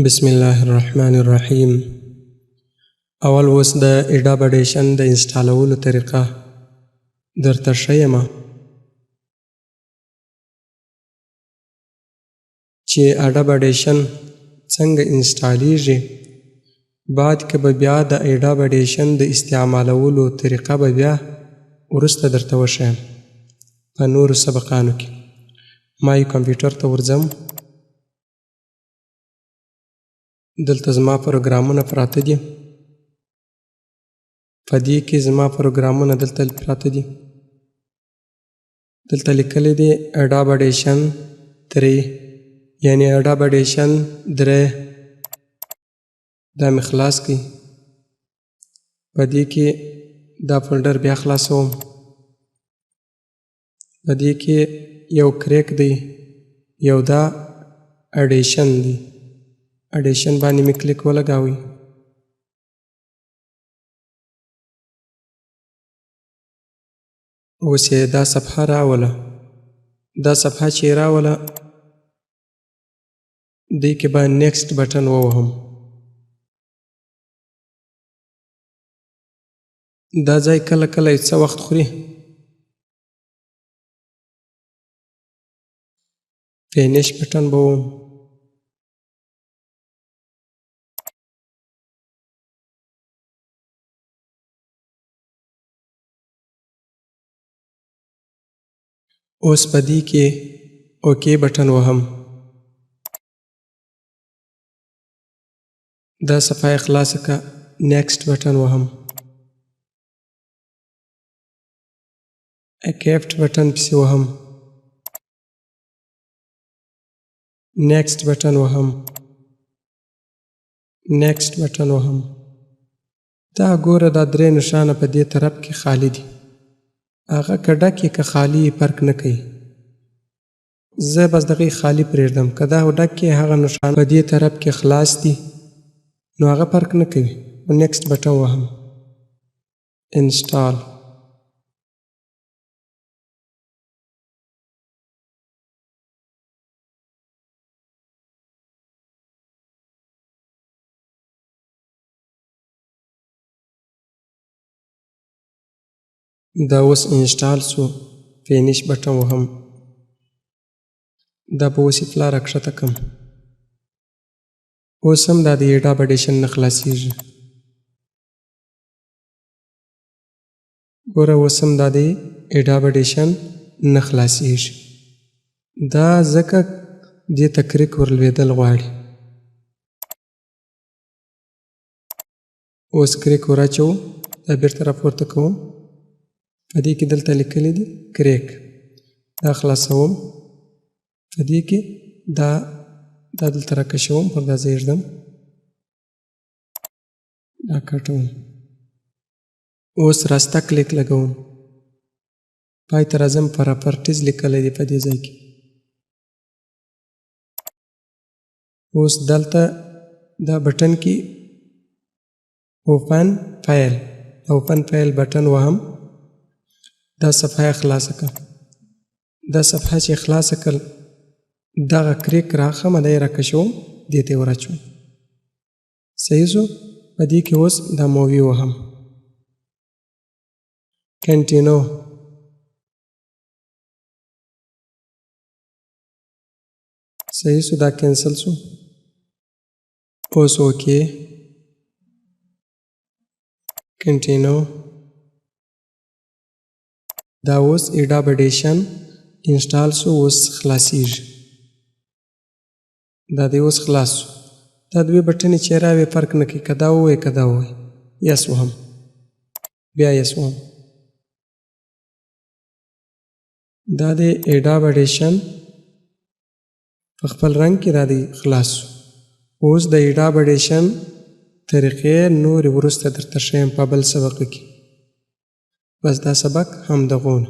بسم الله الرحمن الرحیم. اول اوس د Adobe Audition د انسټالولو طریقه درته ښیم چې Adobe Audition څنګه انسټالیږي. بعد کې به بیا د Adobe Audition د استعمالولو طریقه به بیا وروسته درته وښیم په نورو سبقانو کې. ما یې کمپیوټر ته ورځم، دلته زما پروګرامونه پراته دي. په دې کې زما پروګرامونه دلته پراته دي. دلته لیکلی دی Adobe Audition 3، یعنی Adobe Audition 3. دا مې خلاص کړي. په دې کې دا فولډر بیا خلاصوم. په دې کې یو crack دی، یو دا Audition دی. Audition باندې مې کلیک ولګاوی. اوس یې دا صفحه راوله. دا صفحه چې راوله، دې کې به next button ووهم. دا ځای کله کله یو څه وخت خوري. Finish button به ووهم. اوس په دې کې OK button وهم. دا صفحه یې خلاصه که، next button وهم. Accept button پسې وهم. Next button وهم. Next button وهم. دا ګوره، دا درې نښانه په دې طرف کې خالي دي. هغه که ډک یې که خالي یې فرق نه کوي. زه بس دغې خالي پرېږدم. که دا ډک یې، هغه نښان په دې طرف کې خلاص دي، نو هغه فرق نه کوي. Next button وهم. Install. دا اوس install سو. Finish button وهم. دا به اوس پلا راکښته کم. اوس هم دا د Adobe Audition نه خلاصیږي. ګوره، اوس هم دا د Adobe Audition نه خلاصیږي. دا ځکه دې ته crack ورلوېدل غواړي. اوس crack وراچوو، دا بیرته راپورته کوم. په دې کې دلته لیکلي دي crack، دا خلاصوم. په دې کې دا دلته راکشوم، پر دا ځای ږدم، دا کټوم. اوس راسته کلیک لګوم، پای ته راځم. Properties لیکلی دی په دې ځای کې. اوس دلته دا button کې open file، open file button وهم. دا صفحه یې خلاصه کړه. دا صفحه چې خلاصه کړل، دغه crack راخم، دا یې راکشوم، دې ته یې وراچوم. صحیح سو. په دې کې اوس دا movie وهم. Continue. صحیح سو، دا cancel سو. اوس OK، continue. دا اوس Adobe Audition install سو، اوس خلاصیږي. دا دی اوس خلاص سو. دا دوې بټنې چې راوې فرق نه کوي، که دا ووایې که دا ووایې. Yes وهم، بیا yes وهم. دا دی Adobe Audition په خپل رنګ کې دا دی خلاص سو. اوس د Adobe Audition طریقې نورې وروسته درته ښیم په بل سبق کې. بس دا سبق هم دغونه.